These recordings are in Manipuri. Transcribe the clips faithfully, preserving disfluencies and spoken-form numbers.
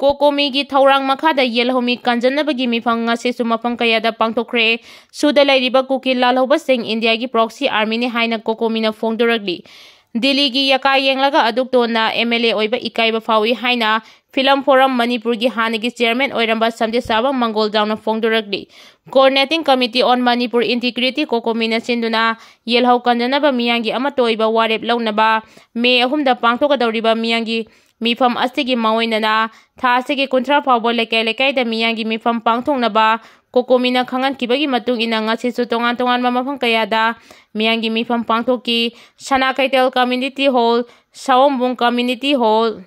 ꯀꯣꯀꯣꯃꯤꯒꯤ ꯊꯧꯔꯥꯡ ꯃꯈꯥꯗ ꯌꯦꯜꯍꯧꯃꯤ ꯀꯟꯖꯅꯕꯒꯤ ꯃꯤꯐꯝ ꯉꯁꯤꯁꯨ ꯃꯐꯝ ꯀꯌꯥꯗ ꯄꯥꯡꯊꯣꯛꯈ꯭ꯔꯦ꯫ ꯁꯨꯗ ꯂꯩꯔꯤꯕ ꯀꯨꯀꯤ ꯂꯥꯜꯍꯧꯕꯁꯤꯡ ꯏꯟꯗꯤꯌꯥꯒꯤ proxy armyꯅꯤ ꯍꯥꯏꯅ ꯀꯣꯀꯣꯃꯤꯅ ꯐꯣꯡꯗꯣꯔꯛꯂꯤ꯫ ꯗꯤꯜꯂꯤꯒꯤ ꯌꯀꯥ ꯌꯦꯡꯂꯒ ꯑꯗꯨꯛ ꯇꯣꯟꯅ MLA ꯑꯣꯏꯕ ꯏꯀꯥꯏꯕ ꯐꯥꯎꯏ ꯍꯥꯏꯅ Film Forum ꯃꯅꯤꯄꯨꯔꯒꯤ ꯍꯥꯟꯅꯒꯤ chairman ꯑꯣꯏꯔꯝꯕ ꯁꯝꯖꯦꯁꯥꯕꯝ ꯃꯪꯒꯣꯜꯖꯥꯎꯅ ꯐꯣꯡꯗꯣꯔꯛꯂꯤ꯫ Coordinating Committee on Manipur Integrity ꯀꯣꯀꯣꯃꯤꯅ ꯁꯤꯟꯗꯨꯅ ꯌꯦꯜꯍꯧ ꯀꯟꯖꯅꯕ ꯃꯤꯌꯥꯝꯒꯤ ꯑꯃꯠꯇ ꯑꯣꯏꯕ ꯋꯥꯔꯦꯞ ꯂꯧꯅꯕ ꯃꯦ ꯑꯍꯨꯝꯗ ꯄꯥꯡꯊꯣꯛꯀꯗꯧꯔꯤꯕ ꯃꯤꯌꯥꯝꯒꯤ ꯃꯤꯐꯝ ꯑꯁꯤꯒꯤ ꯃꯥꯡꯑꯣꯏꯅꯅ ꯊꯥ ꯑꯁꯤꯒꯤ ꯀꯨꯟꯊ꯭ꯔꯥ ꯐꯥꯎꯕ ꯂꯩꯀꯥꯏ ꯂꯩꯀꯥꯏꯗ ꯃꯤꯌꯥꯝꯒꯤ ꯃꯤꯐꯝ ꯄꯥꯡꯊꯣꯛꯅꯕ ꯀꯣꯀꯣꯃꯤꯅ ꯈꯪꯍꯟꯈꯤꯕꯒꯤ ꯃꯇꯨꯡ ꯏꯟꯅ ꯉꯁꯤꯁꯨ ꯇꯣꯉꯥꯟ ꯇꯣꯉꯥꯟꯕ ꯃꯐꯝ ꯀꯌꯥꯗ ꯃꯤꯌꯥꯝꯒꯤ ꯃꯤꯐꯝ ꯄꯥꯡꯊꯣꯛꯈꯤ꯫ ꯁꯅꯥ ꯀꯩꯊꯦꯜ Community Hall, ꯁꯑꯣꯝꯕꯨꯡ Community Hall,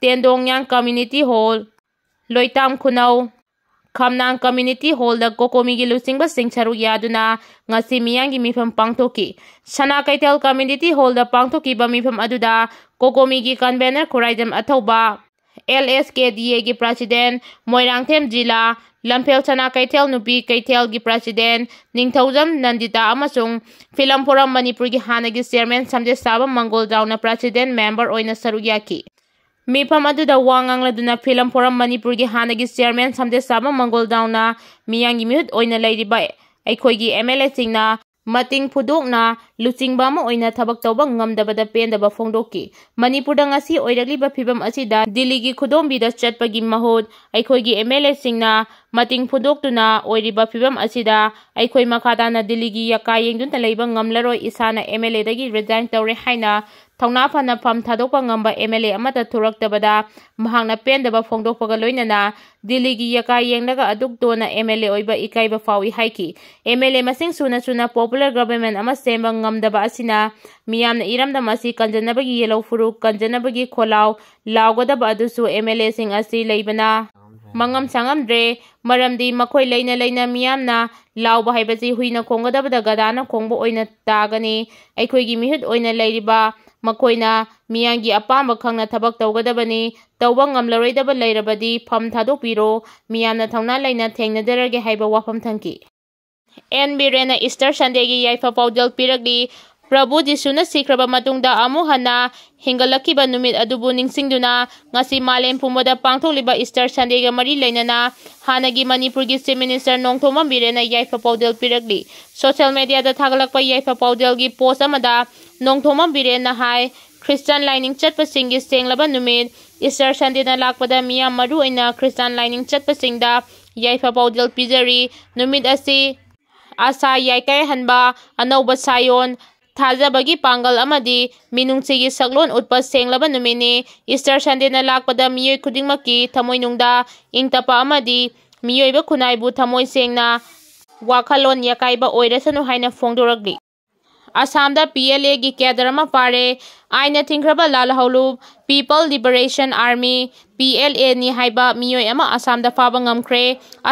ꯇꯦꯟꯗꯣꯡꯌꯥꯡ Community Hall, ꯂꯣꯏꯇꯥꯝ ꯈꯨꯅꯧ, ꯈꯝꯅꯥꯡ Community Hallꯗ ꯀꯣꯀꯣꯃꯤꯒꯤ ꯂꯨꯆꯤꯡꯕꯁꯤꯡ ꯁꯔꯨꯛ ꯌꯥꯗꯨꯅ ꯉꯁꯤ ꯃꯤꯌꯥꯝꯒꯤ ꯃꯤꯐꯝ ꯄꯥꯡꯊꯣꯛꯈꯤ꯫ ꯁꯅꯥ ꯀꯩꯊꯦꯜ Community Hallꯗ ꯄꯥꯡꯊꯣꯛꯈꯤꯕ ꯃꯤꯐꯝ ꯑꯗꯨꯗ ꯀꯣꯀꯣꯃꯤꯒꯤ convener ꯈꯨꯔꯥꯏꯖꯝ ꯑꯊꯧꯕ, LSKDAꯒꯤ president ꯃꯣꯏꯔꯥꯡꯊꯦꯝ ꯖꯤꯂꯥ, ꯂꯝꯐꯦꯜ ꯁꯅꯥ ꯀꯩꯊꯦꯜ ꯅꯨꯄꯤ ꯀꯩꯊꯦꯜꯒꯤ president ꯅꯤꯡꯊꯧꯖꯝ ꯅꯟꯗꯤꯇꯥ ꯑꯃꯁꯨꯡ Film Forum ꯃꯅꯤꯄꯨꯔꯒꯤ ꯍꯥꯟꯅꯒꯤ chairman ꯁꯝꯖꯦꯁꯥꯕꯝ ꯃꯪꯒꯣꯜꯖꯥꯎꯅ president member ꯑꯣꯏꯅ ꯁꯔꯨꯛ ꯌꯥꯈꯤ꯫ ꯃꯤꯐꯝ ꯑꯗꯨꯗ ꯋꯥ ꯉꯥꯡꯂꯗꯨꯅ Film Forum ꯃꯅꯤꯄꯨꯔꯒꯤ ꯍꯥꯟꯅꯒꯤ chairman ꯁꯝꯖꯦꯁꯥꯕꯝ ꯃꯪꯒꯣꯜꯖꯥꯎꯅ ꯃꯤꯌꯥꯝꯒꯤ ꯃꯤꯍꯨꯠ ꯑꯣꯏꯅ ꯂꯩꯔꯤꯕ ꯑꯩꯈꯣꯏꯒꯤ MLAꯁꯤꯡꯅ ꯃꯇꯤꯡ ꯐꯨꯗꯣꯛꯅ ꯂꯨꯆꯤꯡꯕ ꯑꯃ ꯑꯣꯏꯅ ꯊꯕꯛ ꯇꯧꯕ ꯉꯝꯗꯕꯗ ꯄꯦꯟꯗꯕ ꯐꯣꯡꯗꯣꯛꯈꯤ꯫ ꯃꯅꯤꯄꯨꯔꯗ ꯉꯁꯤ ꯑꯣꯏꯔꯛꯂꯤꯕ ꯐꯤꯕꯝ ꯑꯁꯤꯗ ꯗꯤꯜꯂꯤꯒꯤ ꯈꯨꯗꯣꯝꯕꯤꯗ ꯆꯠꯄꯒꯤ ꯃꯍꯨꯠ ꯑꯩꯈꯣꯏꯒꯤ MLAꯁꯤꯡꯅ ꯃꯇꯤꯡ ꯐꯨꯗꯣꯛꯇꯨꯅ ꯑꯣꯏꯔꯤꯕ ꯐꯤꯕꯝ ꯑꯁꯤꯗ ꯑꯩꯈꯣꯏ ꯃꯈꯥ ꯇꯥꯅ ꯗꯤꯜꯂꯤꯒꯤ ꯌꯀꯥ ꯌꯦꯡꯗꯨꯅ ꯂꯩꯕ ꯉꯝꯂꯔꯣꯏ, ꯏꯁꯥꯅ MLAꯗꯒꯤ resign ꯇꯧꯔꯦ ꯍꯥꯏꯅ ꯊꯧꯅꯥ ꯐꯅ ꯐꯝ ꯊꯥꯗꯣꯛꯄ ꯉꯝꯕ MLA ꯑꯃꯠꯇ ꯊꯣꯔꯛꯇꯕꯗ ꯃꯍꯥꯛꯅ ꯄꯦꯟꯗꯕ ꯐꯣꯡꯗꯣꯛꯄꯒ ꯂꯣꯏꯅꯅ ꯗꯤꯜꯂꯤꯒꯤ ꯌꯀꯥ ꯌꯦꯡꯂꯒ ꯑꯗꯨꯛ ꯇꯣꯟꯅ MLA ꯑꯣꯏꯕ ꯏꯀꯥꯏꯕ ꯐꯥꯎꯏ ꯍꯥꯏꯈꯤ꯫ MLA ꯃꯁꯤꯡ ꯁꯨꯅ ꯁꯨꯅ popular government ꯑꯃ ꯁꯦꯝꯕ ꯉꯝꯗꯕ ꯑꯁꯤꯅ ꯃꯤꯌꯥꯝꯅ ꯏꯔꯝꯗꯝ ꯑꯁꯤ ꯀꯟꯖꯅꯕꯒꯤ ꯌꯦꯜꯍꯧ ꯐꯨꯔꯨ, ꯀꯟꯖꯅꯕꯒꯤ ꯈꯣꯜꯂꯥꯎ ꯂꯥꯎꯒꯗꯕ ꯑꯗꯨꯁꯨ MLAꯁꯤꯡ ꯑꯁꯤ ꯂꯩꯕꯅ ꯃꯉꯝ ꯁꯥꯉꯝꯗ꯭ꯔꯦ꯫ ꯃꯔꯝꯗꯤ ꯃꯈꯣꯏ ꯂꯩꯅ ꯂꯩꯅ ꯃꯤꯌꯥꯝꯅ ꯂꯥꯎꯕ ꯍꯥꯏꯕꯁꯤ ꯍꯨꯏꯅ ꯈꯣꯡꯒꯗꯕꯗ ꯒꯙꯥꯅ ꯈꯣꯡꯕ ꯑꯣꯏꯅ ꯇꯥꯒꯅꯤ꯫ ꯑꯩꯈꯣꯏꯒꯤ ꯃꯤꯍꯨꯠ ꯑꯣꯏꯅ ꯂꯩꯔꯤꯕ ꯃꯈꯣꯏꯅ ꯃꯤꯌꯥꯝꯒꯤ ꯑꯄꯥꯝꯕ ꯈꯪꯅ ꯊꯕꯛ ꯇꯧꯒꯗꯕꯅꯤ꯫ ꯇꯧꯕ ꯉꯝꯂꯔꯣꯏꯗꯕ ꯂꯩꯔꯕꯗꯤ ꯐꯝ ꯊꯥꯗꯣꯛꯄꯤꯔꯣ, ꯃꯤꯌꯥꯝꯅ ꯊꯧꯅꯥ ꯂꯩꯅ ꯊꯦꯡꯅꯖꯔꯒꯦ ꯍꯥꯏꯕ ꯋꯥꯐꯝ ꯊꯝꯈꯤ꯫ ꯑꯦꯟ ꯕꯤꯔꯦꯟꯅ Easter Sundayꯒꯤ ꯌꯥꯏꯐ ꯄꯥꯎꯖꯦꯜ ꯄꯤꯔꯛꯂꯤ꯫ ꯄ꯭ꯔꯚꯨ ꯖꯤꯁꯨꯅ ꯁꯤꯈ꯭ꯔꯕ ꯃꯇꯨꯡꯗ ꯑꯃꯨꯛ ꯍꯟꯅ ꯍꯤꯡꯒꯠꯂꯛꯈꯤꯕ ꯅꯨꯃꯤꯠ ꯑꯗꯨꯕꯨ ꯅꯤꯡꯁꯤꯡꯗꯨꯅ ꯉꯁꯤ ꯃꯥꯂꯦꯝ ꯄꯨꯝꯕꯗ ꯄꯥꯡꯊꯣꯛꯂꯤꯕ ꯏꯁꯇꯔ ꯁꯟꯗꯦꯒ ꯃꯔꯤ ꯂꯩꯅꯅ ꯍꯥꯟꯅꯒꯤ ꯃꯅꯤꯄꯨꯔꯒꯤ ꯆꯤꯐ ꯃꯤꯅꯤꯁꯇꯔ ꯅꯣꯡꯊꯣꯝꯕꯝ ꯕꯤꯔꯦꯟꯅ ꯌꯥꯏꯐ ꯄꯥꯎꯖꯦꯜ ꯄꯤꯔꯛꯂꯤ꯫ ꯁꯣꯁꯤꯌꯦꯜ ꯃꯦꯗꯤꯌꯥꯗ ꯊꯥꯒꯠꯂꯛꯄ ꯌꯥꯏꯐ ꯄꯥꯎꯖꯦꯜꯒꯤ ꯄꯣꯁ ꯑꯃꯗ ꯅꯣꯡꯊꯣꯝꯕꯝ ꯕꯤꯔꯦꯟꯅ ꯍꯥꯏ, ꯈ꯭ꯔꯤꯁꯇꯥꯟ ꯂꯥꯏꯅꯤꯡ ꯆꯠꯄꯁꯤꯡꯒꯤ ꯁꯦꯡꯂꯕ ꯅꯨꯃꯤꯠ ꯏꯁꯇꯔ ꯁꯟꯗꯦꯅ ꯂꯥꯛꯄꯗ ꯃꯤꯌꯥꯝ, ꯃꯔꯨ ꯑꯣꯏꯅ ꯈ꯭ꯔꯤꯁꯇꯥꯟ ꯂꯥꯏꯅꯤꯡ ꯆꯠꯄꯁꯤꯡꯗ ꯌꯥꯏꯐ ꯄꯥꯎꯖꯦꯜ ꯄꯤꯖꯔꯤ꯫ ꯅꯨꯃꯤꯠ ꯑꯁꯤ ꯑꯁꯥ ꯌꯥꯏꯀꯥꯏꯍꯟꯕ, ꯑꯅꯧꯕ ꯁꯥꯌꯣꯟ ꯊꯥꯖꯕꯒꯤ ꯄꯥꯡꯒꯜ ꯑꯃꯗꯤ ꯃꯤꯅꯨꯡꯁꯤꯒꯤ ꯁꯛꯂꯣꯟ ꯎꯠꯄ ꯁꯦꯡꯂꯕ ꯅꯨꯃꯤꯠꯅꯤ꯫ ꯏꯁꯇꯔ ꯁꯟꯗꯦꯅ ꯂꯥꯛꯄꯗ ꯃꯤꯑꯣꯏ ꯈꯨꯗꯤꯡꯃꯛꯀꯤ ꯊꯃꯣꯏꯅꯨꯡꯗ ꯏꯪ ꯇꯞꯄ ꯑꯃꯗꯤ ꯃꯤꯑꯣꯏꯕ ꯈꯨꯟꯅꯥꯏꯕꯨ ꯊꯃꯣꯏ ꯁꯦꯡꯅ ꯋꯥꯈꯜꯂꯣꯟ ꯌꯥꯀꯥꯏꯕ ꯑꯣꯏꯔꯁꯅꯨ ꯍꯥꯏꯅ ꯐꯣꯡꯗꯣꯔꯛꯂꯤ꯫ ꯑꯁꯥꯝꯗ ꯄꯤ ꯑꯦꯜ ꯑꯦꯒꯤ ꯀꯦꯗꯔ ꯑꯃ ꯐꯥꯔꯦ꯫ ꯑꯥꯏꯟꯅ ꯊꯤꯡꯈ꯭ꯔꯕ ꯂꯥꯜꯍꯧꯂꯨꯞ People Liberation Army, P L ꯑꯦꯅꯤ ꯍꯥꯏꯕ ꯃꯤꯑꯣꯏ ꯑꯃ ꯑꯁꯥꯝꯗ ꯐꯥꯕ ꯉꯝꯈ꯭ꯔꯦ꯫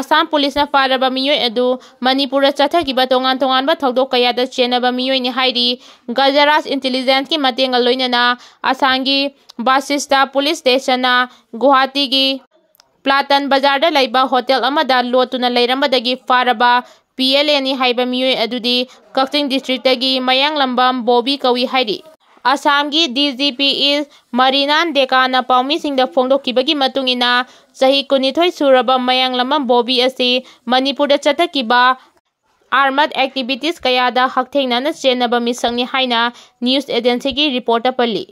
ꯑꯁꯥꯝ ꯄꯨꯂꯤꯁꯅ ꯐꯥꯔꯕ ꯃꯤꯑꯣꯏ ꯑꯗꯨ ꯃꯅꯤꯄꯨꯔꯗ ꯆꯠꯊꯈꯤꯕ ꯇꯣꯉꯥꯟ ꯇꯣꯉꯥꯟꯕ ꯊꯧꯗꯣꯛ ꯀꯌꯥꯗ ꯆꯦꯟꯅꯕ ꯃꯤꯑꯣꯏꯅꯤ ꯍꯥꯏꯔꯤ꯫ ꯒꯖꯔꯥꯖ ꯏꯟꯇꯤꯂꯤꯖꯦꯟꯁꯀꯤ ꯃꯇꯦꯡꯒ ꯂꯣꯏꯅꯅ ꯑꯁꯥꯝꯒꯤ ꯕꯥꯁꯤꯁꯇꯥ ꯄꯨꯂꯤꯁ ꯁ꯭ꯇꯦꯁꯟꯅ ꯒꯨꯋꯥꯍꯥꯇꯤꯒꯤ ꯄ꯭ꯂꯥꯇꯟ ꯕꯖꯥꯔꯗ ꯂꯩꯕ ꯍꯣꯇꯦꯜ ꯑꯃꯗ ꯂꯣꯠꯇꯨꯅ ꯂꯩꯔꯝꯕꯗꯒꯤ ꯐꯥꯔꯕ ꯄꯤ ꯑꯦꯜ ꯑꯦꯅꯤ ꯍꯥꯏꯕ ꯃꯤꯑꯣꯏ ꯑꯗꯨꯗꯤ ꯀꯛꯆꯤꯡ ꯗꯤꯁꯇ꯭ꯔꯤꯛꯇꯒꯤ ꯃꯌꯥꯡꯂꯝꯕꯝ ꯕꯣꯕꯤ ꯀꯧꯏ ꯍꯥꯏꯔꯤ꯫ ꯑꯁꯥꯝꯒꯤ ꯗꯤ ꯖꯤ ꯄꯤ ꯏꯁ ꯃꯔꯤꯅꯥꯟ ꯗꯦꯀꯥꯅ ꯄꯥꯎꯃꯤꯁꯤꯡꯗ ꯐꯣꯡꯗꯣꯛꯈꯤꯕꯒꯤ ꯃꯇꯨꯡ ꯏꯟꯅ, ꯆꯍꯤ ꯀꯨꯟꯅꯤꯊꯣꯏ ꯁꯨꯔꯕ ꯃꯌꯥꯡꯂꯝꯕꯝ ꯕꯣꯕꯤ ꯑꯁꯤ ꯃꯅꯤꯄꯨꯔꯗ ꯆꯠꯊꯈꯤꯕ ꯑꯥꯔꯃꯠ ꯑꯦꯛꯇꯤꯚꯤꯇꯤꯁ ꯀꯌꯥꯗ ꯍꯛꯊꯦꯡꯅꯅ ꯆꯦꯟꯅꯕ ꯃꯤꯁꯛꯅꯤ ꯍꯥꯏꯅ ꯅ꯭ꯌꯨꯁ ꯑꯦꯖꯦꯟꯁꯤꯒꯤ ꯔꯤꯄꯣꯔꯠꯇ ꯄꯜꯂꯤ꯫